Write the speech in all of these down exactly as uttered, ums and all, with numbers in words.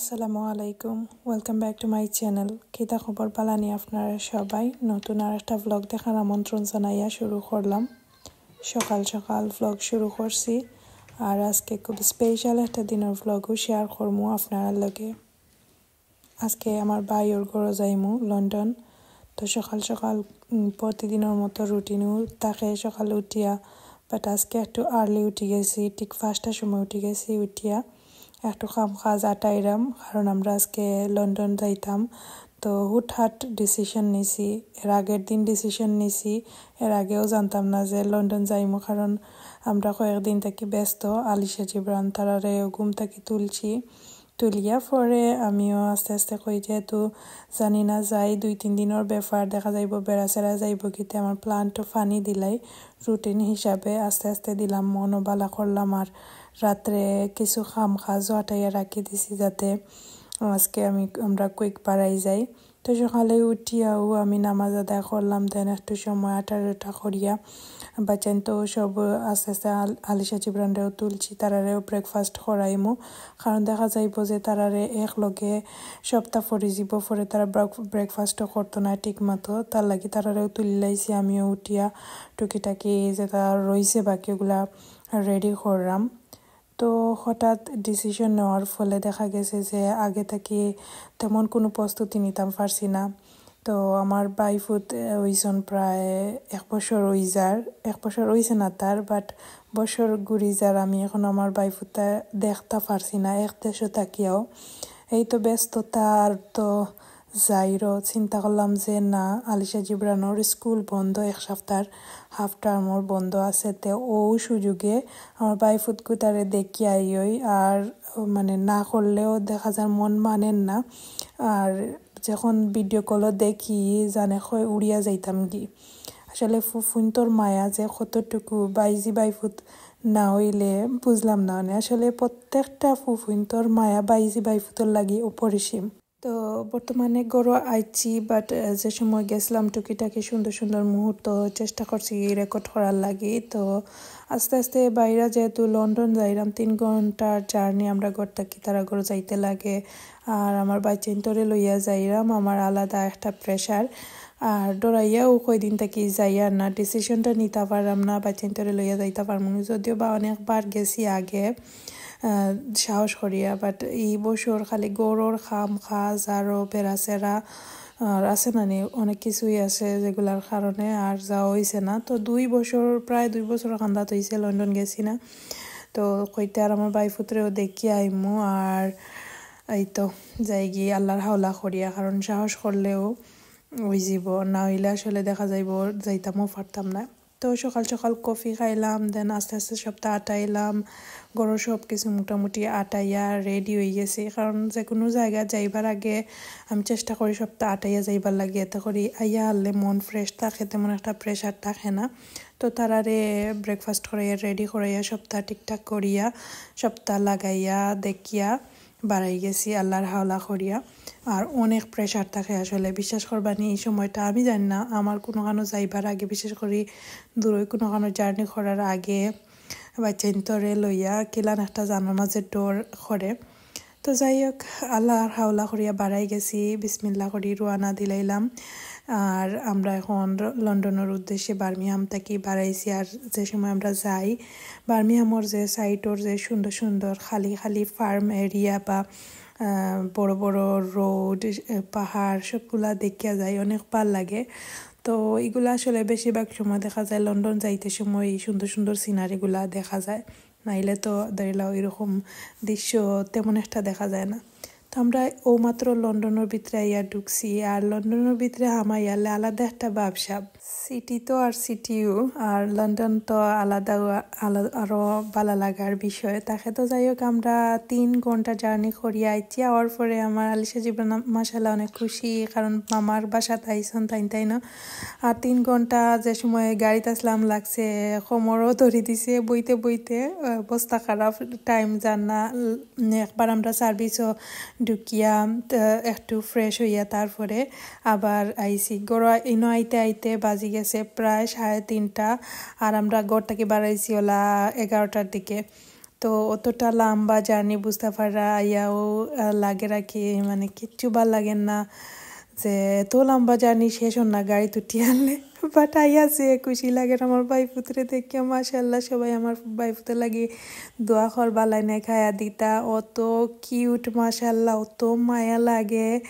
আসসালামু আলাইকুম, welcome back to my channel। কিতা খবর, বালানি আপনারা সবাই? নতুন আর একটা ভ্লগ দেখার আমন্ত্রণ জানাইয়া শুরু করলাম। সকাল সকাল ভ্লগ শুরু করছি, আর আজকে খুব স্পেশাল একটা দিনের ভ্লগও শেয়ার করমু আপনার লগে। আজকে আমার ভাইর ঘরো যাইমু লন্ডন। তো সকাল সকাল, উম, প্রতিদিনের মতো রুটিনও থাকে সকালে উঠিয়া, বাট আজকে একটু আর্লি উঠি গেছি, ঠিক পাঁচটার সময় উঠি গেছি। উঠিয়া একটু কাম কাজ আটাইরাম, কারণ আমরা আজকে লন্ডন যাইতাম। তো হুটহাট ডিসিশন নিছি, এর আগের দিন ডিসিশন নিছি। এর আগেও জানতাম না যে লন্ডন যাইমু, কারণ আমরা কয়েকদিন থাকি ব্যস্ত। আলিশা জিবরান তারারে ঘুম থাকি তুলছি, তুলিয়া পরে আমিও আস্তে আস্তে কই, যেহেতু জানি না যাই, দুই তিন দিনের ব্যাপার, দেখা যাইব বেড়াছেড়া যাইব কিতে। আমার প্ল্যান্টও পানি দিলাই, রুটিন হিসাবে আস্তে আস্তে দিলাম, মনও বালা করলাম। আর রাত্রে কিছু কাম কাজও আটাইয়া রাখি দিছি, যাতে আজকে আমি, আমরা কুইক বাড়াই যাই। তো সকালে উঠিয়াও আমি নামাজ আদায় করলাম, দেন একটু সময় আটা রুটা করিয়া বাচ্চাইন্তরে সব আস্তে আস্তে আল-, আলিশা জিবরানরেও তুলছি, তারারেও ব্রেকফাস্ট করাইমু। কারণ দেখা যাইব যে তারারে এক লগে সপ্তাহ পরে যাব, পরে তারা ব্রেক-, ব্রেকফাস্টও করতো না ঠিক মতো, তার লাগি তারারেও তুলি লাইছি। আমিও উঠিয়া টুকিটাকি যেটা রইছে বাকি ওগুলা রেডি করলাম। তো হঠাৎ ডিসিশন নেওয়ার ফলে দেখা গেছে যে আগে থাকি তেমন কোনো প্রস্তুতি নিতাম পারছি না। তো আমার ভাইফুত, আহ, হইছন প্রায় এক বছর হই যার, এক বছর হইছে না তার, বাট বছর ঘুরি যার। আমি এখন আমার ভাইফুতা দেখতা পারছি না, এক দেশে থাকিয়াও। এই তো ব্যস্ততা, আর তো যাইরও চিন্তা করলাম যে না, আলিশা জিবরানর স্কুল বন্ধ, এক সপ্তাহর হাফ টার্মর বন্ধ আছে, তে ও সুযোগে আমার ভাইফুত গুতারে দেখি আইই। আর মানে না করলেও দেখা যায় মন মানের না। আর যখন ভিডিও কলও দেখি, জানে কয় উড়িয়া যাইতাম গি। আসলে ফু-, ফুইন্তর মায়া যে কতটুকু, বাইজি বাইফুত না হইলে বুঝলাম না। মানে আসলে প্রত্যেকটা ফু-, ফুইন্তর মায়া বাইজি বাইফুতর লাগি অপরিসীম। তো বর্তমানে ঘরো আইছি, বাট, আহ, যে সময় গেছিলাম টুকিটাকি সুন্দর সুন্দর মুহূর্ত চেষ্টা করছি রেকর্ড করার লাগি। তো আস্তে আস্তে বাইরা যেহেতু লন্ডন যাইরাম, তিন ঘন্টার জার্নি আমরা ঘর থাকি তারা ঘরো যাইতে লাগে। আর আমার বাচ্চাইন্তরে লইয়া যাইরাম, আমার আলাদা একটা প্রেশার। আর ডরাইয়াও কয়দিন থাকি যাইয়ার না, ডিসিশনটা নিতা পারলাম না, বাচ্চাইন্তরে লইয়া যাইতা পারমু নি। যদিও বা অনেকবার গেছি আগে, আহ, সাহস করিয়া, বাট এই বছর খালি ঘরর কাম কাজ আরও বেড়াছেড়া, আর আছে না নি, অনেক কিছুই আছে যেগুলার কারণে আর যাওয়া হইছে না। তো দুই বছর, প্রায় দুই বছর কান্দাত হইছে, লন্ডন গেছি না। তো কইতে আর আমার ভাইফুতরেও দেখি আইমু, আর এই তো যাইগি আল্লাহর হাওলা করিয়া, কারণ সাহস করলেও ওই যাব, না হইলে আসলে দেখা যাইব যাইতামও পারতাম না। তো সকাল সকাল কফি খাইলাম, দেন আস্তে আস্তে সবটা আটাইলাম। ঘরর সব কিছু মোটামুটি আটাইয়া রেডি হয়ে গেছি, কারণ যে কোনো জায়গা যাইবার আগে আমি চেষ্টা করি সবটা আটাইয়া যাইবার লাগি, এতে করি আইয়া হারলে মন ফ্রেশ থাকে, তেমন একটা প্রেশার থাকে না। তো তারারে ব্রেকফাস্ট করাইয়া রেডি করাইয়া সবটা ঠিকঠাক করিয়া সবটা লাগাইয়া দেখিয়া বাড়াই গেছি আল্লাহর হাওলা করিয়া। আর অনেক প্রেশার থাকে আসলে, বিশ্বাস করবানি, এই সময়টা আমি জানি না, আমার কোনো কানো যাইবার আগে, বিশেষ করি দূরে কোনো কানো জার্নি করার আগে বাচ্চাইন্তরে লইয়া কিলান একটা জানোর মাঝে ডর করে। তো যাই হোক, আল্লাহর হাওলা করিয়া বাড়াই গেছি, বিসমিল্লা করি রওয়ানা দিলাইলাম। আর আমরা এখন র-, লন্ডনর উদ্দেশ্যে বার্মিংহাম থাকি বাড়াইছি। আর যে সময় আমরা যাই, বার্মিংহামর যে সাইডর যে সুন্দর সুন্দর খালি খালি ফার্ম এরিয়া বা, আহ, বড় বড় রোড, আহ, পাহাড়, সবগুলা দেখিয়া যাই, অনেক ভালা লাগে। তো এগুলা আসলে বেশিরভাগ সময় দেখা যায় লন্ডন যাইতে সময় এই সুন্দর সুন্দর সিনারিগুলা দেখা যায়, নাইলে তো ধরি লও এরকম দৃশ্য তেমন একটা দেখা যায় না। তো আমরা ও মাত্র লন্ডনর ভিতরে আইয়া ঢুকছি, আর লন্ডনর ভিতরে হামাইয়ালে আলাদা একটা ভাবসাব। সিটি তো আর সিটিও, আর লন্ডন তো আলাদা, আলা-, আরো ভালা লাগার বিষয়। তাকে তো যাই হোক, আমরা তিন ঘন্টা জার্নি করিয়া আইছি। আওয়ার পরে আমার আলিশা জিবরান মাশাআল্লাহ অনেক খুশি, কারণ মামার বাসাত আইছন তাইন তাইন। আর তিন ঘন্টা যে সময় গাড়িত আসলাম লাগছে, কোমরও ধরি দিছে, বইতে বইতে, আহ, অবস্থা খারাপ, টাইম যার না। উম, একবার আমরা সার্ভিসও ঢুকিয়া, আহ, একটু ফ্রেশ হইয়া তারপরে আবার আইছি। ঘরো ইনো আইতে আইতে বাজি গেছে প্রায় সাড়ে তিনটা, আর আমরা ঘর থাকি বাড়াইছি ওলা এগারোটার দিকে। তো অতটা লম্বা জার্নি বুঝতে পারা আইয়াও, আহ, লাগে রাখি, মানে, কিচ্ছু ভালা লাগে না যে এত লম্বা জার্নি শেষ অর না গাড়িত উঠি আনলে। বাট আইয়া যে খুশি লাগে আমার ভাইফুতরে দেখিয়া, মাশাআল্লাহ। সবাই আমার ভাইফুতর লাগি দোয়া করবা, লাইনে খায়া দিতা, অত কিউট, মাশাআল্লাহ, অত মায়া লাগে।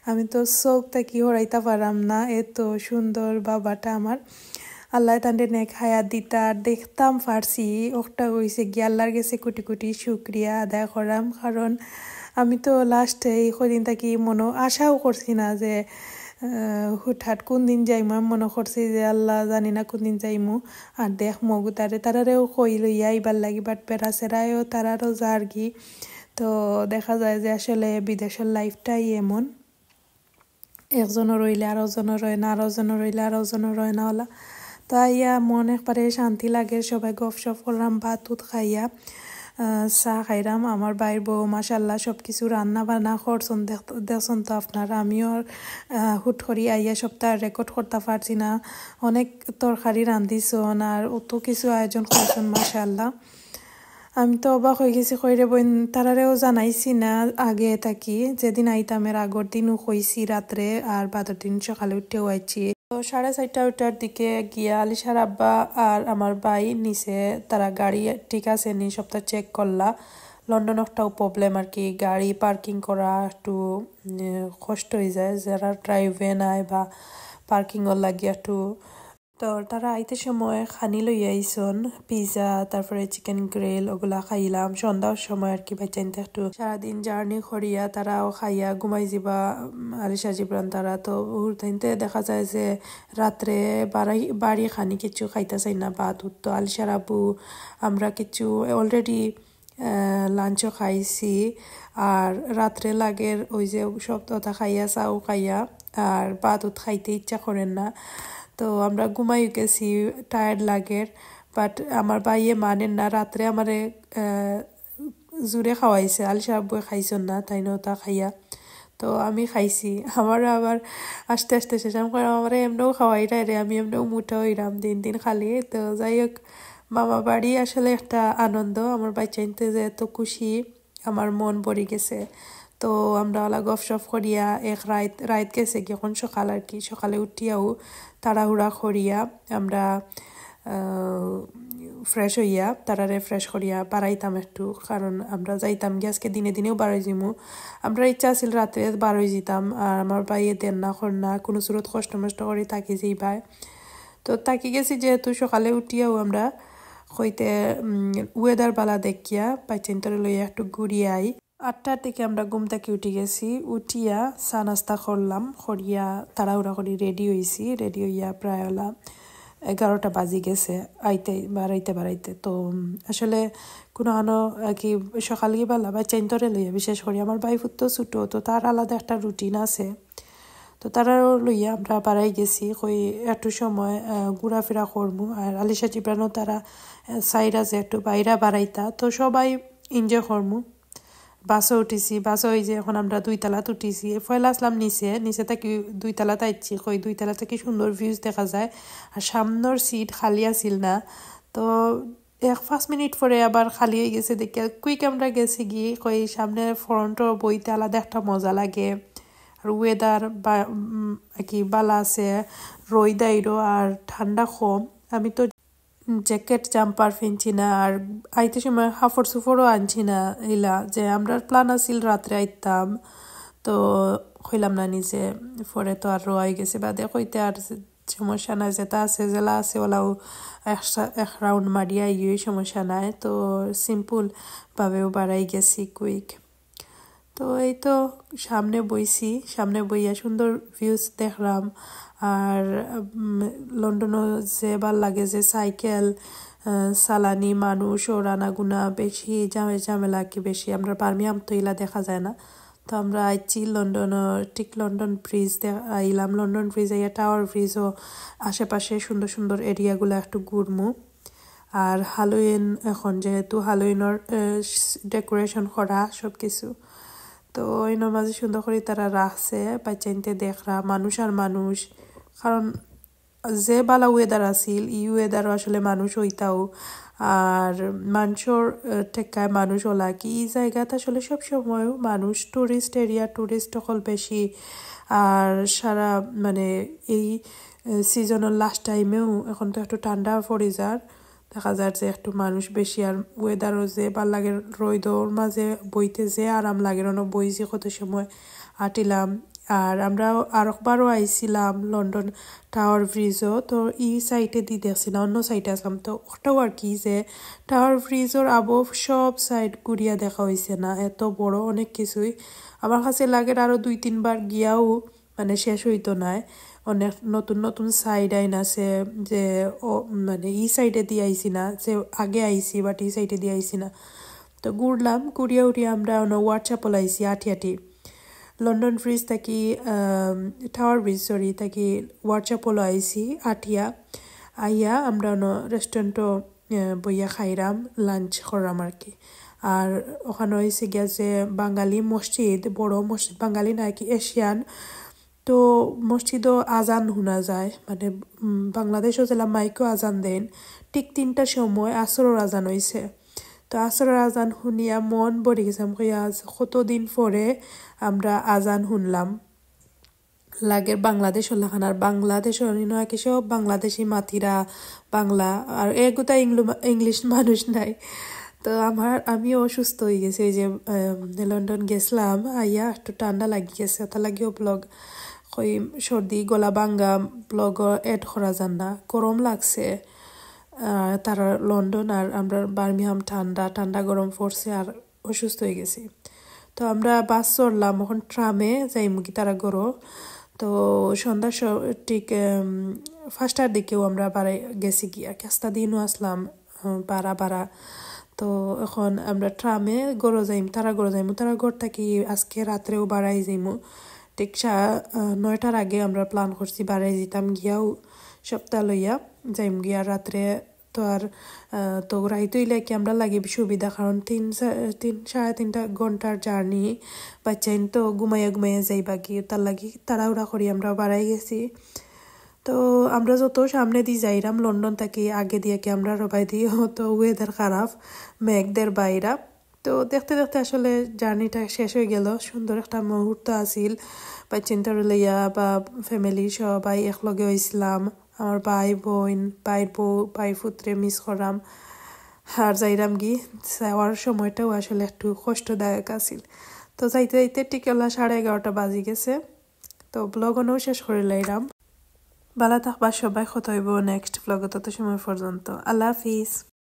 আমি তো চোখ থাকি হরাইতা পারাম না, এত সুন্দর বাবাটা আমার। আল্লাহ তানরে নেক হায়াত দিতা। আর দেখতাম পারছি, ওটা অইছে গিয়া আল্লাহর গেছে কোটি কোটি শুকরিয়া আদায় করাম, কারণ আমি তো লাস্টে এই কদিন থাকি মনো আশাও করছি না যে, আহ, হুটহাট কোন দিন যাইমু। আমি মনো করছি যে আল্লাহ জানি না কোন দিন যাইমু, আর দেখমু গু তারে, তারারেও কই লইয়া আইবার লাগি, বাট বেড়া সেরায়ও তারারও যারগি। তো দেখা যায় যে আসলে বিদেশর লাইফটাই এমন, একজনর রইলে আরোজনর রয় না, আরোজনর রইলে আরোজনর রয় না ওলা। তো আইয়া মন একবারে শান্তি লাগে, সবাই গপ সপ করলাম, ভাত উত খাইয়া, আহ, চা খাইলাম। আমার ভাইর বউ মাশাআল্লাহ সব কিছু রান্না বান্না করছন, দেখ-, দেখছন তো আপনারা। আমিও, আহ, হুট করি আইয়া সবটা রেকর্ড করতে পারছি না, অনেক তরকারি রান্ধিছন আর অত কিছু আয়োজন করছন মাশাআল্লাহ। আমি তো অবাক হয়ে গেছি, কইরে বইন, তারারেও জানাইছি না আগে থাকি, যেদিন আইতাম এর আগর দিনও কইছি রাত্রে, আর বাদর দিন সকালে উঠেও আইছি। তো সাড়ে চারটা উঠার দিকে গিয়া আলিশার আব্বা আর আমার ভাই নিচে, তারা গাড়ি ঠিক আছে নি সবটা চেক করলা। লন্ডন একটাও প্রবলেম আর কি, গাড়ি পার্কিং করা একটু, উম, কষ্ট হয়ে যায়, যারা ড্রাইভে নাই বা পার্কিংও লাগে একটু। তো তারা আইতে সময় খানি লইয়া আইছন, পিৎজা, তারপরে চিকেন গ্রিল, ওগুলা খাইলাম। সন্ধ্যার সময় আর কি, বাচ্চাইন্তে একটু সারাদিন জার্নি করিয়া তারাও খাইয়া ঘুমাই যিবা, উম, আলিশা জিবরান তারা। তো হুরতাইন্তে দেখা যায় যে রাত্রে বাড়াই, বাড়ি খানি কিছু খাইতা চাই না, ভাত উঠতো। আলিশার আব্বু, আমরা কিছু অলরেডি আহ, লাঞ্চও খাইছি। আর রাত্রে লাগের ওই যে সব কথা খাইয়া, চাও খাইয়া, আর ভাত উত খাইতে ইচ্ছা করের না। তো আমরা ঘুমাই গেছি, টায়ার্ড লাগের। বাট আমার ভাইয়ে মানের না, রাত্রে আমারে, আহ, জুরে খাওয়াইছে, আলিশা আব্বুয়ে খাইছন না, তাইন ওটা খাইয়া। তো আমি খাইছি, আমারও আবার আস্তে আস্তে শেষ। আমি কইরাম, "আমারে এমনেও খাওয়াইরায় রে, আমি এমনেও মোটা অইরাম দিন দিন খালি।" তো যাই হোক, মামা বাড়ি আসলে একটা আনন্দ, আমার বাচ্চাইন্তে যে এত খুশি, আমার মন ভরি গেছে। তো আমরা ওলা গপশপ করিয়া এক রাইত, রাইত গেছে কি, এখন সকাল আর কি, সকালে উঠিয়াও তাড়াহুড়া করিয়া আমরা, আহ, ফ্রেশ হইয়া, তারারে ফ্রেশ করিয়া বাড়াইতাম একটু, কারণ আমরা যাইতাম গিয়া আজকে দিনে দিনেও বাড়াই যিমু। আমরা ইচ্ছা আছিল রাত্রে বাড়াই যিতাম, আর আমার ভাইয়ে দেন না, কর না, কোনো সুরত কষ্ট মষ্ট করি থাকি যাইবায়। তো থাকি গেছি যেহেতু, সকালে উঠিয়াও আমরা কইতে, উম, ওয়েদার বালা দেখিয়া বাচ্চাইন্তরে লইয়া একটু ঘুরিয়া আই। আটটার দিকে আমরা ঘুম থাকি উঠি গেছি, উঠিয়া চা নাস্তা করলাম, করিয়া তাড়াহুড়া করি রেডি হইছি। রেডি হইয়া প্রায় ওলা এগারোটা বাজি গেছে আইতে, বাড়াইতে বাড়াইতে। তো, উম, আসলে কোনো আনো আর কি, সকালে বালা বাচ্চাইন্তরে লইয়া, বিশেষ করি আমার ভাইফুত তো ছোটো, তো তার আলাদা একটা রুটিন আছে। তো তারাও লইয়া আমরা বাড়াই গেছি, কই একটু সময়, আহ, ঘোরাফেরা করমু। আর আলিশা জিবরানও তারা, আহ, সাইরা যে একটু বাইরা বাড়াইতা, তো সবাই এনজয় করমু। বাসও উঠিছি, বাসও ওই যে এখন আমরা দুই তালাত উঠিছি। পয়লা আসলাম নিচে, নিচে থাকি দুই তালাত আইছি, কই দুই তালা থাকি সুন্দর ভিউজ দেখা যায়। আর সামনের সিট খালি আছিল না, তো এক পাঁচ মিনিট পরে আবার খালি হয়ে গেছে, দেখে কুইক আমরা গেছি গিয়ে, কই সামনে ফ্রন্টও বইতে আলাদা একটা মজা লাগে। আর ওয়েদার বা, উম, কি বালা আছে, রইদ আইরো আর ঠান্ডা কম। আমি তো জ্যাকেট জাম্পার ফিনছি না, আর আইতে সময় কাপড় চুপড়ও আনছি না, ইলা যে আমরার প্ল্যান আছিল রাত্রে আইতাম, তো কইলাম না নিজে, পরে তো আর রোয়াই গেছে বাদে কইতে আর সমস্যা নাই, যেটা আছে, জেলা আছে, ওলাও এক সা-, এক রাউন্ড মারিয়া ইয়ে সমস্যা নাই। তো সিম্পল ভাবেও বাড়াই গেছি কুইক। তো এই তো সামনে বইছি, সামনে বইয়া সুন্দর ভিউজ দেখলাম। আর, উম, লন্ডনও যে ভালা লাগে যে সাইকেল, আহ, চালানি মানুষ ও রানাগুনা বেশি ঝামে-, ঝামেলা কি বেশি। আমরা বার্মিংহাম তো ইলা দেখা যায় না। তো আমরা আইছি লন্ডন, আহ, ঠিক লন্ডন ব্রিজ দে-, আইলাম। লন্ডন ব্রিজ আইয়া টাওয়ার ব্রিজ ও আশেপাশে সুন্দর সুন্দর এরিয়াগুলা একটু ঘুরমু। আর হ্যালোইন এখন যেহেতু হ্যালোইনর, আহ, ডেকোরেশন করা সব কিছু, তো ওই মাঝে সুন্দর করি তারা রাখছে। বাচ্চাইন্তে দেখরা মানুষ আর মানুষ, কারণ যে বালা ওয়েদার আছিল, ই ওয়েদারও আসলে মানুষ হইতাও। আর মানষর, আহ, টেক্কায় মানুষ অলা কি, ই জাগাত আসলে সব সময় মানুষ, টুরিস্ট এরিয়া, টুরিস্ট অকল বেশি। আর সারা, মানে, এই, আহ, সিজনর লাস্ট টাইমেও, এখন তো একটু ঠান্ডা পড়ি যার, দেখা যার যে একটু মানুষ বেশি। আর ওয়েদারও যে ভালা লাগের, রইদর মাঝে বইতে যে আরাম লাগের, অনো বইছি কত সময়, আটিলাম। আর আমরা আরকবারও আইছিলাম লন্ডন টাওয়ার ব্রিজও, তো ই সাইডেদি দেখছি না, অন্য সাইডে আসলাম। তো ওটাও আর কি, যে টাওয়ার ব্রিজর আবো সব সাইড ঘুরিয়া দেখা অইছে না, এত বড় অনেক কিছুই। আমার কাছে লাগের আরও দুই তিনবার গিয়াও মানে শেষ অইতো নায়। অনেক নতুন নতুন সাইড আইন আছে, যে ও, মানে, ই সাইডেদি আইছি না, যে আগে আইছি, বাট ই সাইডেদি আইছি না। তো ঘুরলাম, ঘুরিয়া উঠিয়া আমরা অনো হোয়াইট চ্যাপেল আইছি আটি আটি। লন্ডন ব্রিজ থাকি, আম, টাওয়ার ব্রিজ, সরি, থাকি হোয়াইট চ্যাপেলও আইছি আটিয়া। আইয়া আমরা অনো রেস্টুরেন্টও, আহ, বইয়া খাইরাম, লাঞ্চ করলাম আর কি। আর ওখানো অইছে গিয়া যে বাঙালি মসজিদ, বড় মসজিদ, বাঙালি নায় কি, এশিয়ান। তো মসজিদও আজান হুনা যায়, মানে, উম, বাংলাদেশও যেলা মাইকও আজান দেন, ঠিক তিনটার সময় আসরর আজান অইছে। তো আসরর আজান হুনিয়া মন ভরি গেছে, আমি কই, আজ কতদিন পরে আমরা আজান হুনলাম। লাগের বাংলাদেশর লাখান, আর বাংলাদেশর ইনো আর কি সব বাংলাদেশি মাতিরা বাংলা, আর এগুতা ইংলু-, ইংলিশ মানুষ নাই। তো আমার, আমিও অসুস্থ অই গেছি, ওই যে, আম, লন্ডন গেছিলাম, আইয়া একটু ঠান্ডা লাগি গেছে, ওটার লাগিও ব্লগ, কই, সর্দি, গলা ভাঙ্গা, ব্লগ এড করা যার না, গরম লাগছে। আর তারা লন্ডন আর আমরা বার্মিংহাম ঠান্ডা, ঠান্ডা গরম পড়ছে, আর অসুস্থ অই গেছি। তো আমরা বাস চড়লাম, এখন ট্রামে যাইমুগি তারা ঘরো। তো সন্ধ্যার স-, ঠিক, আম, পাঁচটার দিকেও আমরা বাড়ি গেছি গিয়া, আস্তা দিনও আসলাম, আহ, বারা বারা। তো এখন আমরা ট্রামে ঘরো যাইমু, তারা ঘরো যাইমু, তারা ঘর থাকি আজকে রাত্রেও বারাই যাইমু। ঠিক সা-, আহ, নয়টার আগে আমরা প্ল্যান করছি, বারাই যাইতাম গিয়াও সবতা লইয়া যাইমু গিয়া রাত্রে। তো আর, আহ, তো রাইত অইলে কি আমরা লাগি সুবিধা, কারণ তিন সা-, তিন, সাড়ে তিনটা ঘন্টার জার্নি, বাচ্চাইন তো ঘুমাইয়া ঘুমাইয়া যাইবা কি, তার লাগি তাড়াহুড়া করি আমরা বারাই গেছি। তো আমরা যত সামনেদি যাইরাম লন্ডন থাকি, আগেদি আর কি আমরা রবাই দিও, তো ওয়েদার খারাপ, মেঘ দের বাইরা। তো দেখতে দেখতে আসলে জার্নিটা শেষ অই গেল। সুন্দর একটা মুহূর্ত আছিল, বাচ্চাইন্তরে লইয়া বা ফ্যামিলি সবাই একলগে অইছিলাম। আমার ভাই বইন, ভাইর বউ, ভাই ফুতরে মিস করাম। আর যাইরাম গি, যাওয়ার সময়টাও আসলে একটু কষ্টদায়ক আছিল। তো যাইতে যাইতে ঠিক অলা সাড়ে এগারোটা বাজি গেছে। তো ব্লগ অনো শেষ করি লাইরাম। বালা থাকবা সবাই, কথা অইবো নেক্সট ব্লগ। তত সময় পর্যন্ত আল্লাহ হাফিজ।